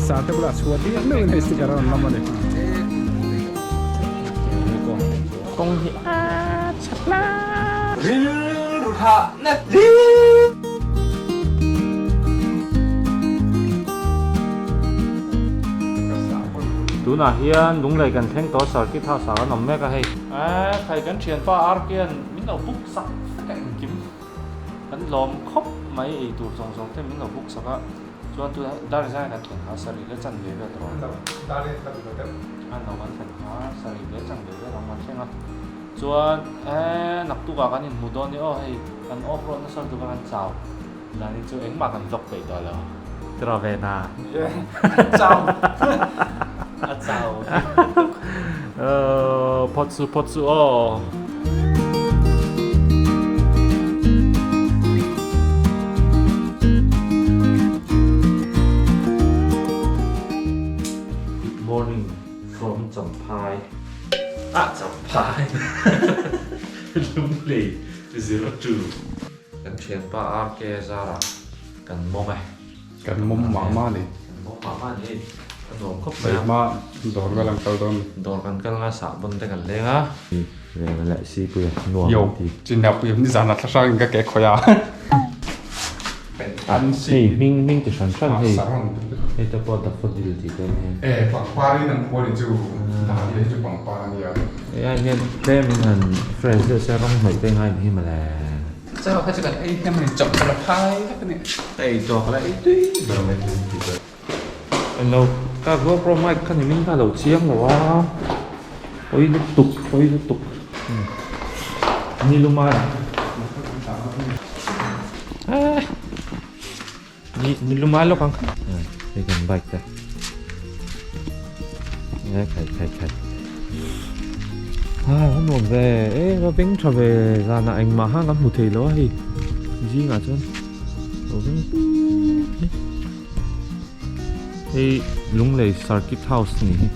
Sate bulah chhuat hi meuhin hei sticker a rawn lam a ni. Kawng hi a chhe hlak. Rilru hahna hlim. Tunah hian Lunglei kan thleng tawh Circuit House ah kan awm mek a hei. Eee khai kan thianpa Arkian min lo book sak vek a engkim. Kan lawm khawp mai ei tur zawng zawng te min lo book sak a chuan tuna dar zai kan thlen kha sarih leh chan ve vel tawh a an lo kan thlen kha sarih leh chan ve vel ang kan thleng a chuan eee naktuk ah kan inhmu dawn ni aw hei kan off road nasa lutuk a kan chau zan in chu engmah kan vlog peih tawh lo tiraw ve na chau a chau Phawt su phawt su aw. Good morning from Champhai. Ah Champhai. Lunglei 02. Kan thianpa RK zarah kan mawm e. Kan mawm mah mah a ni. Kan mawm mah mah a ni hei. A nuam khawp mai a. Hma dawr vel an kal dawn. Dawr kan kal nga sahbawn te kan leng a. Reng leh sipui a nuam Yo, an ti. Chinna pui ni zan a thla hrang in ka ke khawi a. Hei hming hming ti hran hran hei. Hei te pawh daffodil tih te an hian. E pangpar in an khual in chu dahlia hi chu pangpar a nia. Hei ai hian tlem in han fresh deuh se rawng hnawih te ngai ni hi mawle. Chaw kha chu kan ei hnem a ni, chawp la phai vek a ni. Ka ei tawk la ei tui ber mai chu ti ber. Englo ka GoPro mic kha ni min kha lo chiang lo a, pawi lutuk pawi lutuk ni lumai eh ni ni lumai lawk ang hei kan bike te eh khai khai khai ah a nuam ve eh va beng tha ve zanah engmah khan kan hmu thei lo a hei zingah chuan lo beng Hei Lunglei Circuit House ni hi.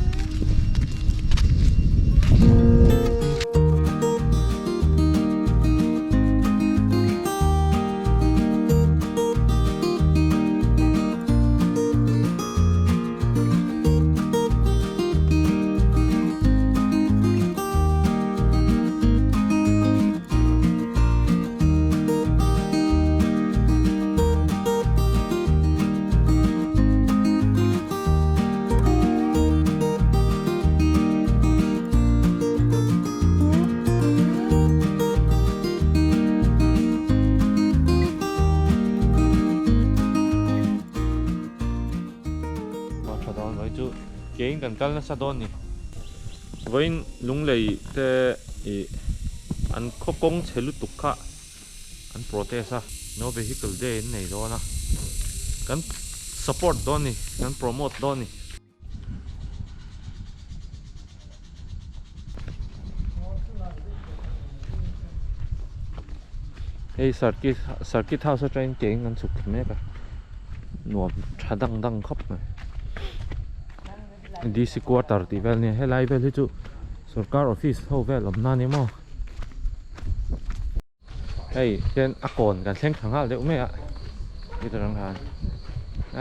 Tha dawn mai chu kein kan kal nasa dawn ni. Vawiin Lunglei te ih an khaw kawng chhe lutuk kha an protest a, no vehicle day an nei dawn a, kan support dawn ni, kan promote dawn ni. Hei circuit circuit house atangin ke in kan chhuk thla mek a, nuam tha dang dang khawp mai. D_C quarter tih vel ania helai vel hi chu sorkar office ho vel awm na a ni maw. Hei hian a kawn kan thleng thla nghal deuh mai a heta tang khan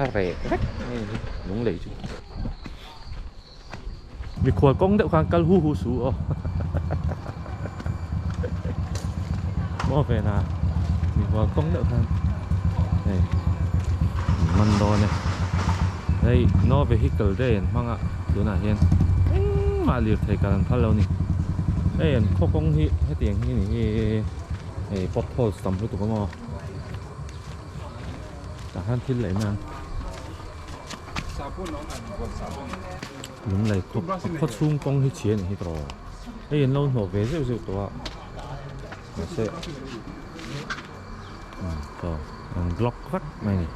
a reh vek mai a ni lunglei chu mikhual kawng deuh khan kal hu hu su aw maw ve na mikhual kawng deuh khan hei man dawn e hei no vehicle day an hmang a tunah hian engmah lirthei kal an phal lo a ni. Hei an khaw kawng hi hetiang hi ni hi hei potholes tam lutuk a maw tah khan thil leh mai ang lunglei khaw khaw chhung kawng hi chhia a ni hi tawh hei an lo hnawh ve zeuh zeuh tawh a mahse saw an block vek mai a ni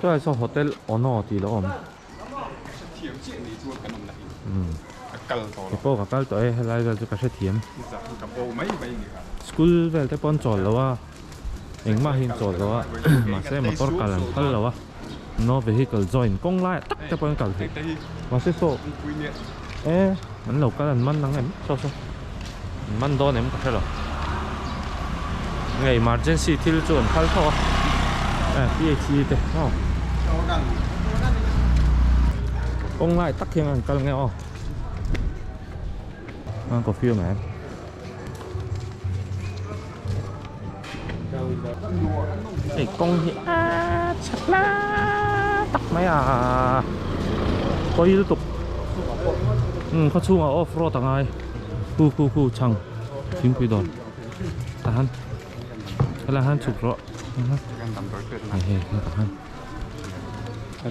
chuan saw hotel ono tih lo awm. Kei pawh ka kal tawh e helai vel chu ka hrethiam school vel te pawh an chawl lo a engmah hi an chawl lo a mahse motor kal an phal lo a no vehicle join kawng laiah tak te pawh an kal thei mahse saw e an lo kal an man ang em saw saw an man dawn em ka hre lo. Nge emergency thil chu an phal tho a PHE te aw kawng lai tak hian an kal nge aw an coffee awm em hei kawng hi a chhe hla tak mai a pawi lutuk khaw chhungah off road a ngai khu khu khu chhang thingpui dawr. Tahan helai han chhuk rawh hei hei tah han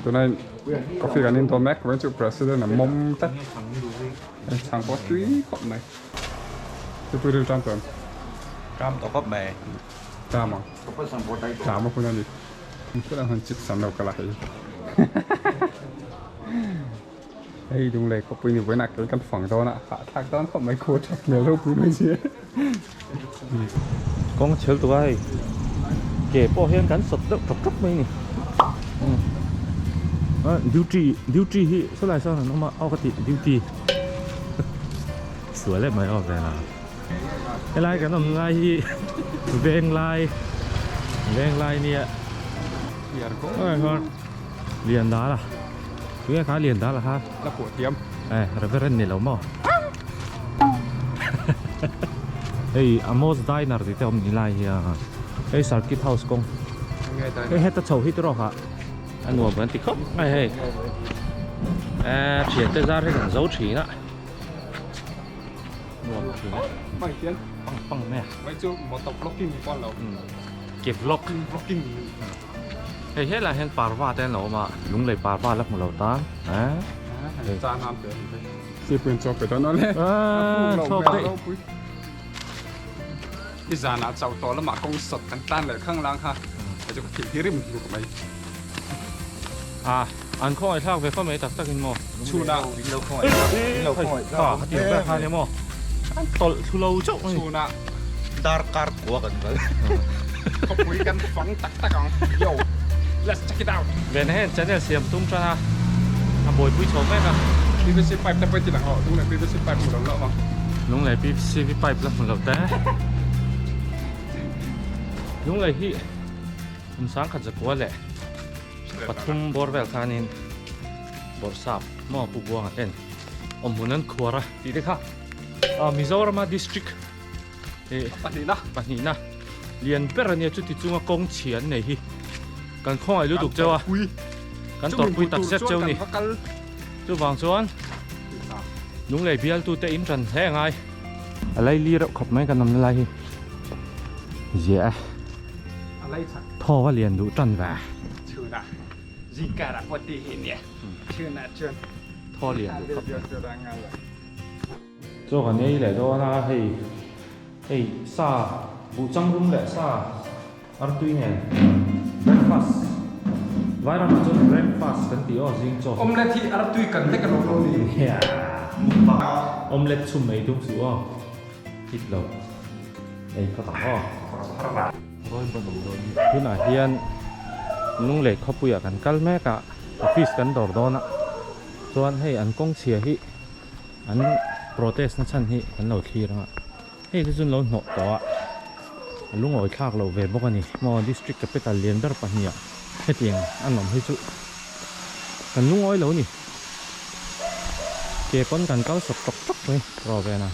Tunai coffee kan in dawn mek vawiin chu president a mawm tlat chhang pawh tui khawp mai chu pui ril tan chuan Tram tawh khawp mai Tram ang Tram a hun a ni Phut ang han chip sam lo ka la hei Hei Lunglei khawpui ni vawiinah kei kan fang dawn a, hahthlak dawn khawp mai khaw that hmel ropui mai si. Kawng chhel tuk a hei ke pawh hian kan sawt deuh ṭawk ṭawk mai a ni. Duty duty hi sawlai sawn an awm a aw ka tih duty sual em mai aw ven a. Helai kan awm lai hi venglai venglai nia. Lian dal a tunge kha lian dal a kha la pawh thiam eh reverend ni lo maw hei Amos diner tih te awm ni lai hi a hei circuit house kawng hei heta chho hi tiraw kha a nuam kan ti khawp mai hei eh thian te zar hi kan zo thin a nuam thin a mai hian pang pang mai a mai chu motor vlogging ni pawh an lo ke vlog vlogging Hei helaiah hian parva te an lo awm a, lunglei parva la hmu lo tan eh. Sipui an chawk pe dawn awle. Chawk daih. I zanah chauh tawh lamah kawng sawt kan tlan leh khang lang kha hei chu ka thil hi rim hluk mai. A an khawngaih thlak ve fo mai tak tak in maw. Chhunah. Kha hetiang ber kha nia maw. An tawlh thlu lo chauh a ni. Chhunah. Darkar kua kan kal. Khawpui kan fang tak tak ang. Yo! Let's check it out! Vena hian channel siam tum tan a, a buaipui chho mek a. PVC pipe te pawh i ti lang aw, lunglei PVC pipe hmu lo lo ang. Lunglei PVC pipe la hmu lo te. Lunglei hi kum sangkhat zakua leh pathum bawr vel khanin Bawrhsap maw Pu Buanga ten awmhmun an khuar a tih te kha Mizorama district pahnihna pahnihna lian ber ania chuti chunga kawng chhia an nei hi kan khawngaih lutuk cheu a kan tawrhpui tak zet cheu ni chuvang chuan lunglei bialtu te in ran hle angai a lai li reuh khawp mai kan awmna lai hi ziah e thaw a lian duh tan ve Zingkar ah pawh ti hi nia chhunah chuan thaw lian duh khawp mai. Chaw kan ei leh dawn a, hei hei sa buhchang rum leh sa artui nen breakfast vairamah chuan breakfast kan tih aw zing chaw. Omelette hi artui kan vek alawm lo ni. Omelette chhum ei tum suh aw hit lo ei phawt ang aw. Tunah hian Lunglei khawpuiah kan kal mek a, office kan dawr dawn a, chuan hei an kawng chhia hi an protest na chhan hi kan lo thlir ang a, hei te chu an lo hnawh tawh a, a lungawi thlak loh ve bawk a ni maw district capital lian ber pahnih ah hetiang an awm hi chu kan lungawi lo a ni ke pawn kan kal sawp tawk tawk mai rawh ve na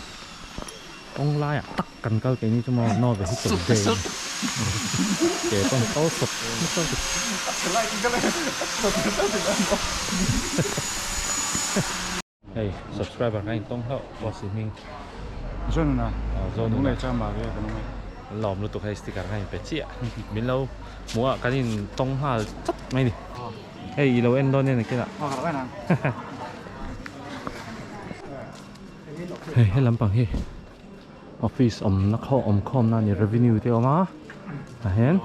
kawng laiah tak kan kal keini chu maw no vehicle day ke pawn kal sawp nasa lutuk. Hei subscriber kan intawng hlauh boss i hming. Zonuna. Zonuna. Lunglei chang mah ve kan awm e. An lawm lutuk hei sticker kan inpe chiah. Min lo hmuh a kan intawng nghal chat mai ni. Hei i lo en dawn nen nakinah. Aw ka lo en ang. Hei he lampang hi office awmna khaw awm khawmna a ni revenue te a awm a tah hian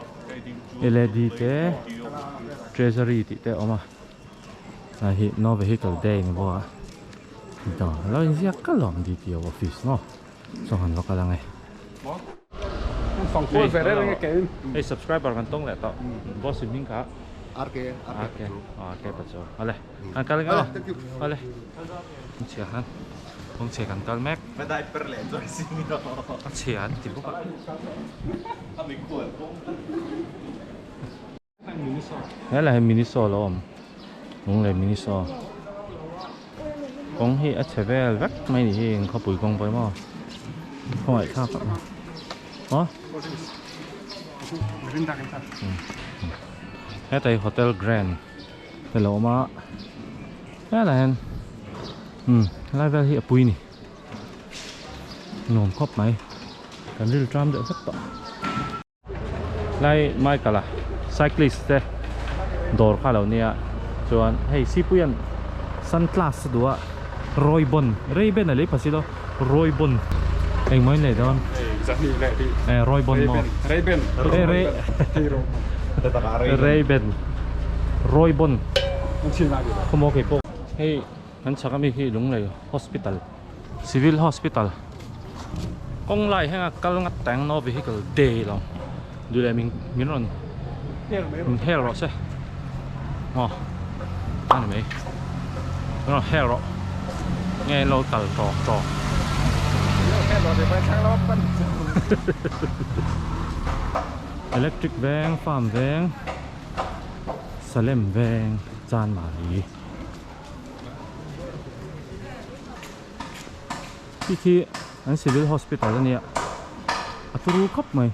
lad te treasury tih te a awm a. Lai hi no vehicle day ni bawk a dawr lo inziak kalh awm DTO office maw chuan kan va kal ang e. Hei subscriber kan tawng leh tawh boss in hming kha RK RK RK pa chu awle kan kal ang aw awle chhia khan. Kawng chhe kan kal mek. A chhe an ti bawk a. Helai hi Miniso a lo awm. Lunglei Miniso. Kawng hi a chhe vel vek mai ni hi khawpui kawng pawh hi maw. Khawngaih thlak a. Aw. Heta hi Hotel Grand te lo awm a. Helai hian umm helai vel hi a pui ni. Nuam khawp mai. Kan ril tram deuh vek tawh. Lai Michael a cyclist te dawr kha lo nia chuan hei Sipuian sunglass a duh a Ray-Ban Ray-Ban a lei phasi lo Ray-Ban engmaw in lei dawn eh Ray-Ban maw Ray-Ban Ray-Ban Ray-Ban khawmaw keipawh hei kan chhak ami khi Lunglei hospital. Civil Hospital kawng lai hian a kal ngat teng no vehicle day lo duh leh min min rawn min hel rawh se aw a ni mai min rawn hel rawh nge an lo kal tawk tawk electric veng farm veng Salem veng Chanmari. Khi khi an civil hospital a nia a turu khawp mai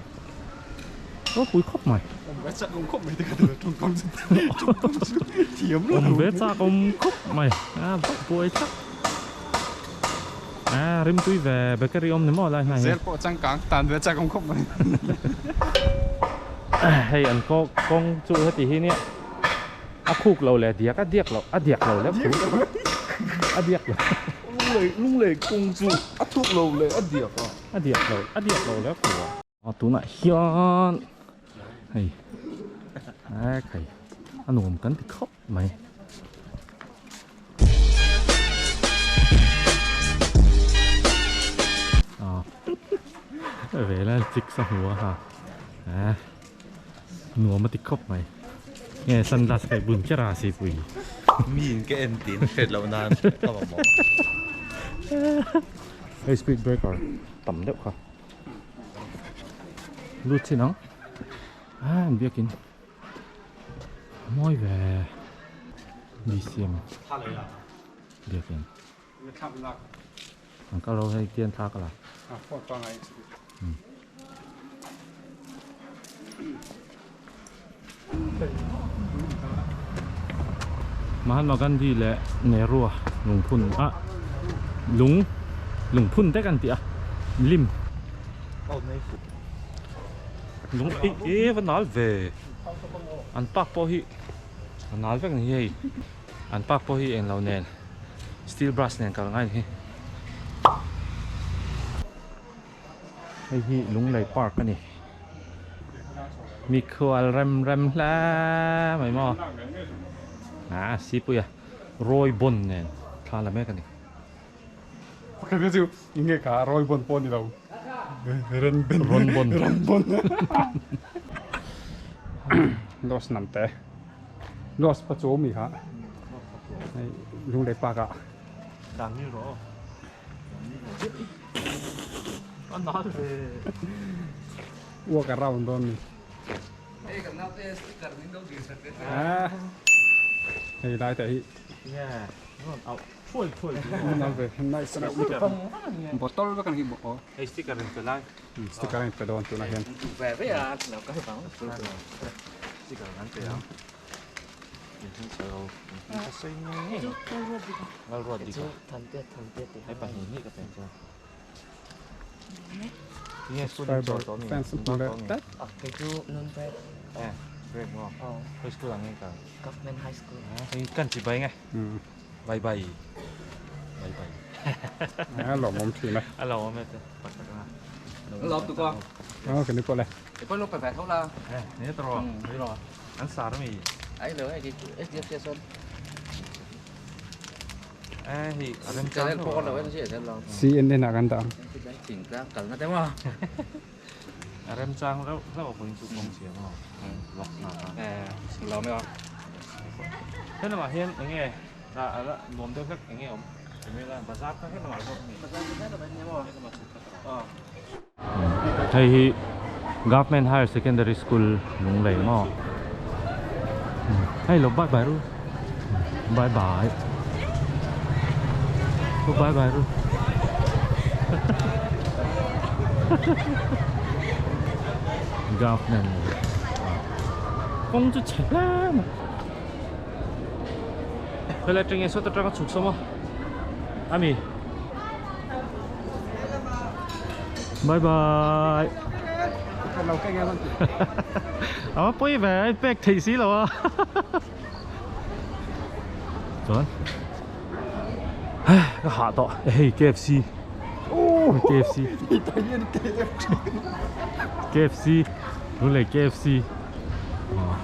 ropui khawp mai awm ve chak awm khawp mai te ka ti lo tawngkam chu tawngkam chu thiam lo awm ve chak awm khawp mai a vak buai thlak a rimtui ve bakery awm ni maw lai hnai hi zel pawh changkang tan ve chak awm khawp mai hei an kawng chu heti hi nia. A khuk lo leh diak a diak lo a diak lo leh khuk a diak lo. Lunglei lunglei kawng chu a thuk lo leh a diak a. A diak lo a diak lo leh khuk a. Aw tunah hian hei a khai a nuam kan ti khawp mai. Aw vela chik sa hmu a ha a. Nuam a ti khawp mai. Nge sunglass ka bun kher a sipui. Mi in ka en tih hriat loh nan ka mamawh. Hei speed breaker tam deuh kha. Lut chin ang. Ah an biakin. Mawi ve. BCM. Biakin. An kal ho hei tian thla ka la. Mahatma Gandhi leh Nehru a lungphun a lung lungphun te kan tih a lim lung eh eh va nal ve an park pawh hi a nal vek ni hei an park pawh hi englo nen steel brush nen kal ngai ni hi. Hei hi Lunglei Park a ni. Mikhual rem rem hle mai maw. A Sipuia Roy Bon nen thla la mek a ni. Pakhat kha chu enge kha Roy Bon pawh a ni lo. Ren Ben. Ron Bon. Ron Bon. Lost nam te. Lost pa chu mi kha. Hei Lunglei Park ah. Dan ni rawh. A nal ve. Walk around dawn ni. Hei kan naute sticker min lo dil sak te. Ah. Hei lai te hi. Yeah. Ron out. Thuai thuai. Nal ve. Nice. Bottle vek an hi bawk aw. Hei sticker in pe lai. Sticker in pe dawn tunah hian. Ve ve a lo ka vang. Sticker kan pe ang. Fans hmu leh tlat. A lawmawm thin a. Aw kan ni pawh le. An sar mi. Ai lo ai HDFC son. Eh hi a rem chang lo lo en si lo. CNN ah kan dah ang. Thing tlang kal na te ma. A rem chang reuh reuh pawhin chu kawng chhia maw. Lock na a. Eh lo me. Helamah hian enge a nuam deuh hlek enge awm. Hei hi Government Higher Secondary School Lunglei maw hei lo bye bye ru bye bye lo bye bye ru Government kawng chu chhe hle mai helai atangin sawta tanga chhuk sawm a ami. Bye bye. Ava pawi ve a pek theih si lo a. Chuan ka hah tawh hei KFC. KFC. KFC Lunglei KFC.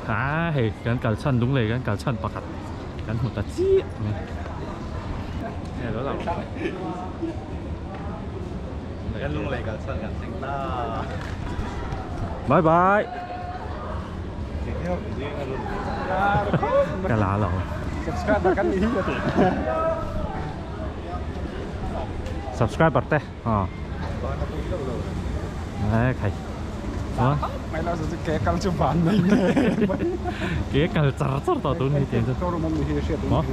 A hei kan kal chhan Lunglei kan kal chhan pakhat kan hmu ta chiah mai. Bye bye. Ka la lo. Subscriber kan ni hi. Subscriber te. Ờ. Đấy, khai. Đó. Mai lo chu ke kal chu van mai nge. Ke kal char char tawh tun hi tiang chu. Showroom awm ni hi hriat Maw?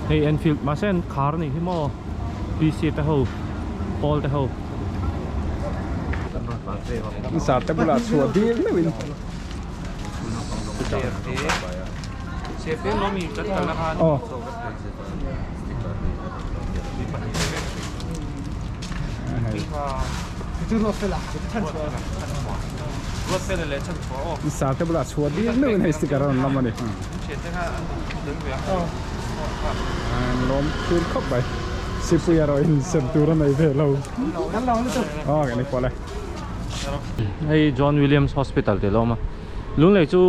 Hei Enfield mahse an khar anih hi maw PC te ho pawl te ho. Zar te bulah chhuah dil meuhin. Aw. Sar te bulah chhuah dil meuhin hei sticker a rawn lam a ni. An lawm thil khawp mai. Sipui erawh in sem tur a nei ve lo. Aw kan ni pawh le. Hei John Williams Hospital tih a lo awm a. Lunglei chu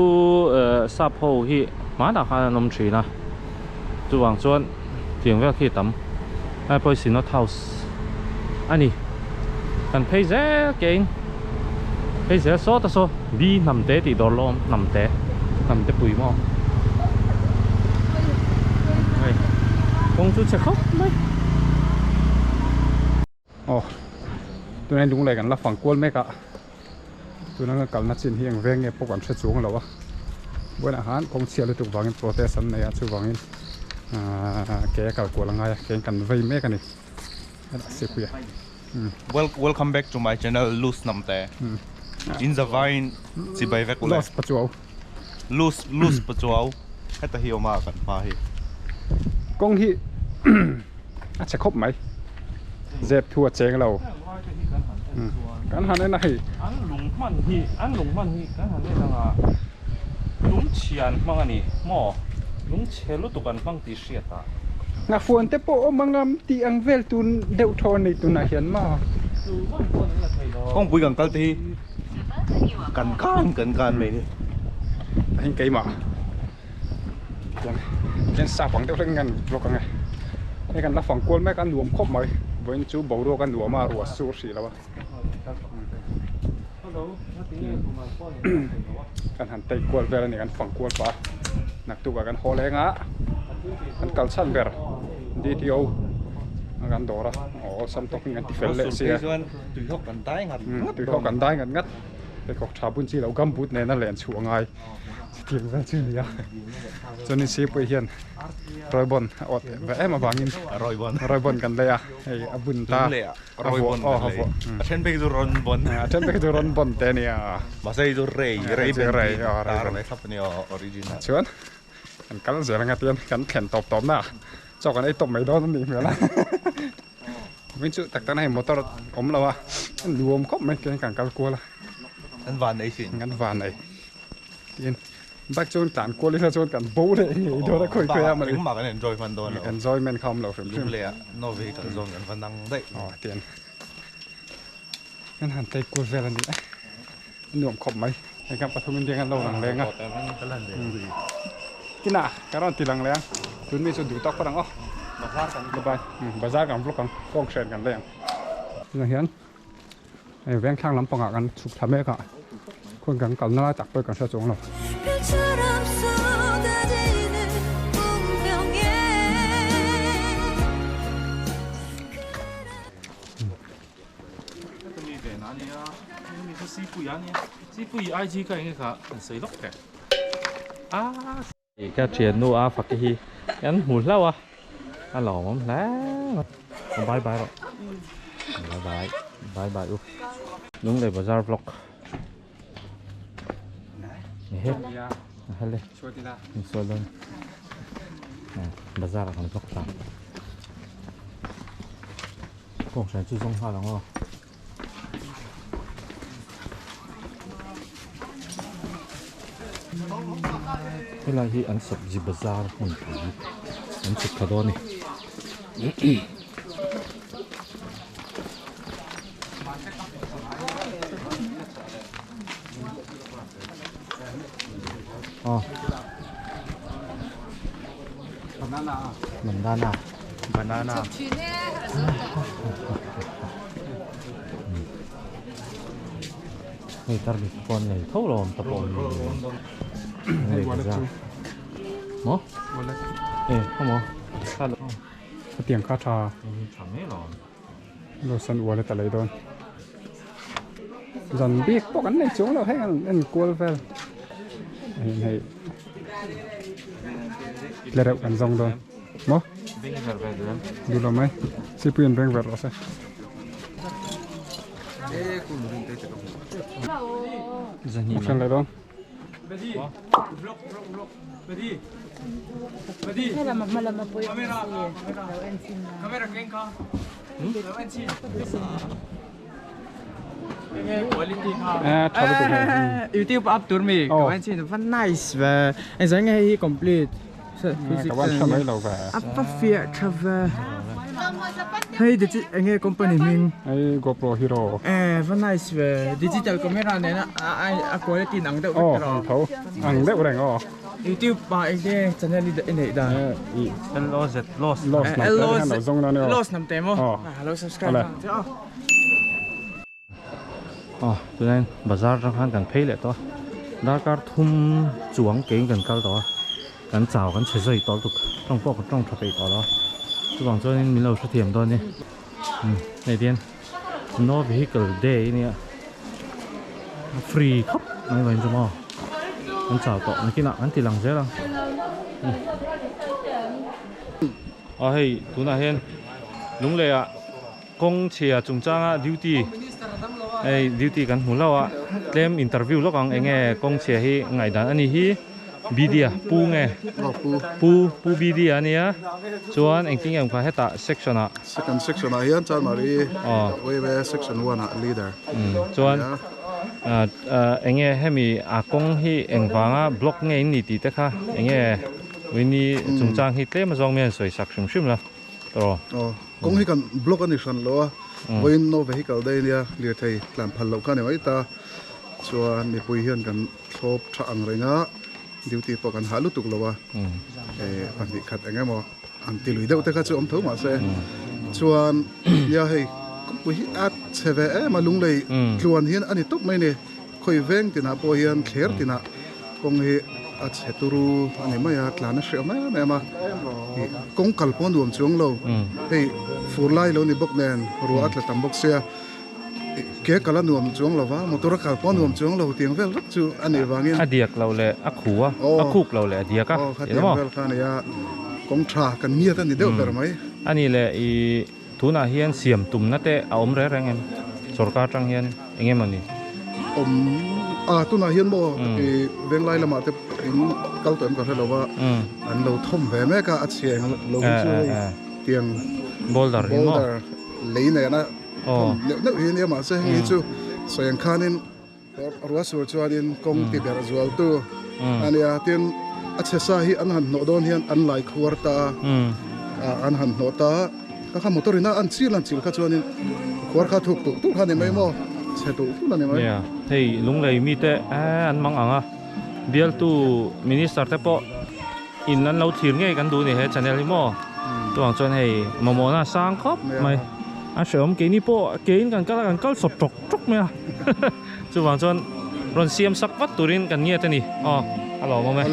sap ho hi hmanah khan an awm thin a. Chuvang chuan tiang vel khi a tam. Hei pawh hi Synod House a ni. Kan phei zel kein phei zel sawt a saw B hnamte tih dawr lo awm hnamte hnamte pui maw hei kawng chu chhe khawp mai. Aw tunah hian lunglei kan la fang kual mek a tuna kan kalna chin hi eng veng nge pawh kan hre chuang lo a buainah khan kawng chhia lutuk vangin protest an nei a chuvangin ahh ke a kal kual a ngai a ke kan vei mek a ni sipui a. Welcome back to my channel Loose Namte in zavain chibai vek ule. Loose Pachuau. Loose Loose Pachuau heta hi awm a kan hma hi. Kawng hi a chhe khawp mai zep thu a cheng lo kan han en a hei. An lung hman hi an lung hman hi kan han en anga lung chhia an hmang a ni maw lung chhe lutuk an hmang tih hriat a. Ngahfuan te pawh awm anga tih ang vel tun deuh thaw a nei tunah hian maw. Tu man pawn an la thei lo. Kawngpui kan kal te hi kan kan kan kan mai ni. A heng keimah hian hian sap ang deuh hlek in kan vlog ang e. Hei kan la fang kual mek a nuam khawp mai. Vawiin chu boruak a nuam a ruah sur hrih lo a. Kan han tei kual vel a ni kan fang kual pah a. Naktuk ah kan haw leng a kan kal chhan ber DTO a kan dawr a aw awlsam tawk in kan ti fel leh si a. Tuihawk kan dai ngat ngat Tuihawk kan dai ngat ngat pheikhawk tha bun chi lo gumboot nena len chhuah a ngai chutiang vel chu a ni a chuanin sirpui hian rawibon a awt ve em avangin rawibon kan lei a hei a bun ta a vuah aw a vuah a then phei chu rawn bon a then phei chu rawn bon te a nia mahse hei chu rei rei ben tar mai thlap a nia original chuan kan kal zel anga tian kan thlen tawp tawp na chaw kan ei tawp mai dawn a nih hmel a. Vawin chu tak tak na hei motor awm lo a nuam khawp mai tihian kan kal kual a an van ei thin an van ei tin bike chuan tlan kual ila chuan kan bo leh ngei dawn a khawi khawi a mawni engmah kan enjoy hman dawn lo enjoyment kha awm lo hrim hrim lung leh ah no vehicle zawng kan va nang daih aw tian kan han tei kual vel a ni a nuam khawp mai hei kan pathum in biang an lo lang leng a kinah ka rawn ti lang leh ang tun mi chu duh tawk phawt ang aw bye bye bazar kan vlog ang kawng hren kan lei ang tunah hian hei vengthlang lampangah kan chhuk thla mek a khawn kan kalna lai tak pawh kan hre chuang lo. nia hemi chu Sipui a nia Sipui IG kha enge kha an sawi lawk teh a ka thiannu a fak hi an hmu hlauh a a lawmawm hle mai bye bye rawh bye bye bye bye u Lunglei bazar vlog ehe hele insual dawn bazar ah kan vlog ta kawng hran chu zawng nghal ang aw. Helai hi an sabzi bazar hmunpui an chhuk thla dawn a ni. Aw banana banana banana hei tarmit pawh an nei tho lo awm ta pawh ni maw e khawmaw hetiang kha tha tha mai alawm Lawson wallet a lei dawn zan bik pawh kan nei chuang lo heng an en kual vel hei hei tle reuh kan zawng dawn maw duh lo mai sipui an beng ver rawh se Option leh dawn. YouTube up tur mi ka wan chin van nice ve eng zai nge hi complete ka wan tha mai lo ve a pa fiah tha ve hei digi eng nge company hming hei GoPro Hero eh va nice ve digital camera nena a a quality in ang deuh vek tawh tho ang deuh reng aw YouTube ah eng nge channel i neih dan LOZ Lost Lost nam te hian lo zawng dawn e aw Lost nam te maw lo subscribe ang che aw Aw tunah bazar atang khan kan phei leh tawh a darkar thum chuang keiin kan kal tawh a kan chau kan chhe zui tawh lutuk tawng pawh ka tawng tha peih tawh lo a chuvang chuanin min lo hrethiam dawn nia umm hei tihian no vehicle day ania free khawp mai mai chu maw kan chau tawh nakinah kan ti lang zel ang aw hei tunah hian lunglei ah. Kawng chhia chungchanga duty hei duty kan hmu hlauh a tlem interview lawk ang enge kawng chhia hi ngaihdan a ni hi Bidia pu nge pu pu Bidia a nia chuan engtin nge awm kha hetah section ah Second section ah hian Chanmari Wave section 1 ah leader chuan enge hemi a kawng hi engvanga block nge in ni tih te kha enge Winnie chungchang hi tlem azawng mi a sawi sak hrim hrim la. Aw, kawng hi kan block a ni hran lo a, vawiin no vehicle day nia lirthei tlan phal loh kha a ni mai ta. Chuan mipui hian kan thlawp tha ang reng a, duty pawh kan hah lutuk lo a, pahnih khat eng emaw an ti lui deuh te kha chu awm tho mahse chuan nia hei kawngpui hi a chhe ve em a, lunglei tluan hian a ni tawp mai ni. Khawi veng tinah pawh hian thler tinah kawng hi a chhe turu a ni mai a, tlan a hreh awm em em a, ih kawng kal pawh a nuam chuang lo, hei fur lai lo ni bawk nen ruah a tla tam bawk sia, ih ke kal a nuam chuang lo va, motor a kal pawh a nuam chuang lo tiang vel vek chu a nih vangin. A diak lo leh a khu a, a khuk lo leh a diak a, aw khatiang vel kha a ni a, kawng tha kan ngiat a ni deuh ber mai. A nih leh ih Tunah hian siam tumna te a awm reng reng em? Sorkar atang hian eng emaw ni? Awm a, tunah hian maw i Venglai lamah te in kal tawh em ka hre lo va, an lo thawm ve mek a, a chhia eng lo hi chu hei tiang Boulder hi maw? Boulder lei nena thawm neuh neuh hi a nia mahse heng hi chu sawi ang khanin Ruahsur chuanin kawng ti ber zualtu a nia. Tin, a chhe sa hi an han hnawh dawn hian an lai khuar ta a, an han hnawh ta a. Kha kha motor ina an chil an chil kha chuanin khuar kha thuk tulh tulh kha a ni mai maw? Chhe tulh tulh a ni mai. Nia, hei Lunglei mite an mang ang a, bialtu minister te pawh in an lo thlir ngei kan duh a ni he channel hi maw? Chuvang chuan hei mamawhna a sang khawp mai. A hrehawm keini pawh kein kan kal a, kan kal sawp tawk. ṭawk mai a chuvang chuan rawn siam sak vat turin kan ngiat a ni aw a lawmawm e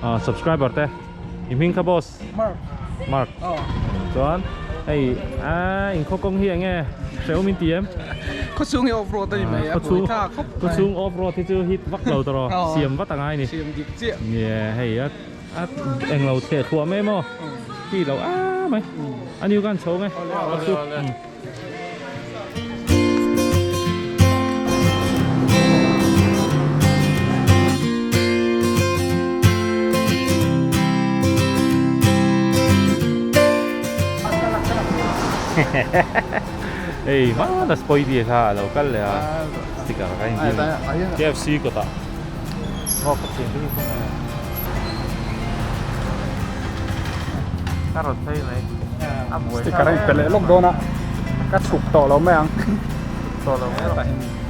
ah subscriber te i hming kha boss Mark Mark chuan. Hei a inkhaw kawng hi enge hrehawm in ti em? Khawchhung hi off road a ni mai a, buai thlak khawp mai. Khawchhung off road hi chu hit vak lo tawh rawh, siam vat a ngai ni. Siam dik chiah. Nie hei a a englo theh thluah mai maw ti lo a mai. A niu kan chho nge. Awle awle. Hei hmana Spidey kha a lo kal leh a sticker kha in tir KFC kawtah ngawk ka thiam hi ka rawn phei mai a buai sticker a in pe leh lawk dawn a ka chhuk tawh lo mai ang tawh lo mai ang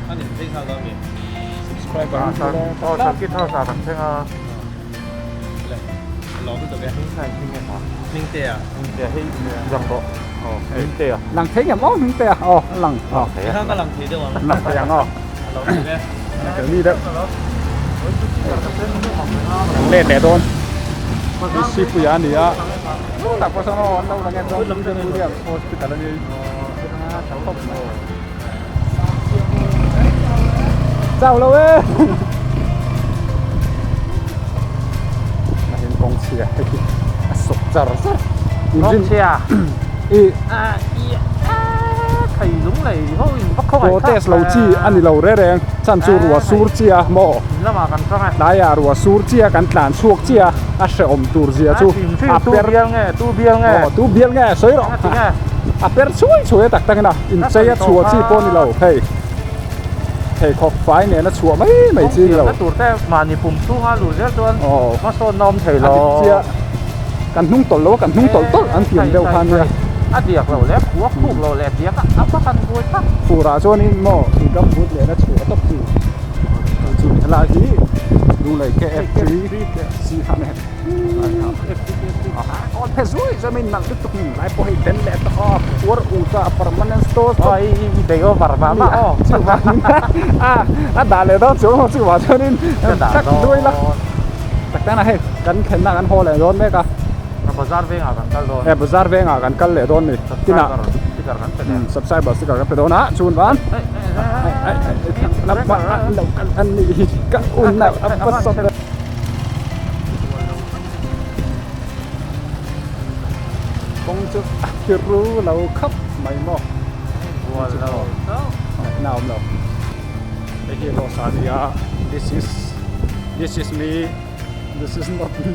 an in phei nghal dawn mi subscriber an aw circuit house ah kan thleng a Lang thei ngem aw hming te a aw a lang aw a lang thei deuh ang lang thei ang aw tel mi deuh let leh dawn sipui a ni a tak pawh sawn aw an lo lang em dawn hospital a ni Chau lo e Nahin kawng chhia hei hi a sawp char char Kawng chhia I a i a thei lung lei ho in va khawngaih Protest lo chi a ni lo re reng chan chu ruah sur chi a maw lamah kan tang a tlaiah ruah sur chi a kan tlan chhuak chi a a hrehawm tur zia chu a per tu bial nge tu bial nge aw tu bial nge sawi rawh a per chhuai chhuai tak tak in a inchei a chhuah chi pawh a ni lo hei pheikhawk fai nen a chhuah mai mai chi a ni lo tur te mahni pum chhunga luh zel chuan hmasawn na awm thei lo a dik chiah kan hnung tawlh lo a kan hnung tawlh tawlh an ti ang deuh khan nia a diak lo leh khuak khuk lo leh diak a va han buai tak furah chuanin maw gum boot leh a chhuah tawp chi chu helai hi Lunglei KFC KFC kha a ni. Aw phe zui zui mai nalh lutuk lai pawh hei ben leh tawh a puar ut a permanent store aw i i bei over vah vah aw chuvangin a a dah leh dawn chuang lo chuvang chuanin tak duai la tak tan a hei kan thlenna kan haw leh dawn mek a bazar vengah kan kal dawn e bazar vengah kan kal leh dawn ni tinah sticker kan pe leh subscriber sticker kan pe dawn a chun van lo kal an nih hi ka unau a va sawp Kawng chu a thiru lo khawp mai maw? Bual lo chauh. Ngaihna a awm lo. Hei hi Rosa a ni a, this is this is me, this is not me.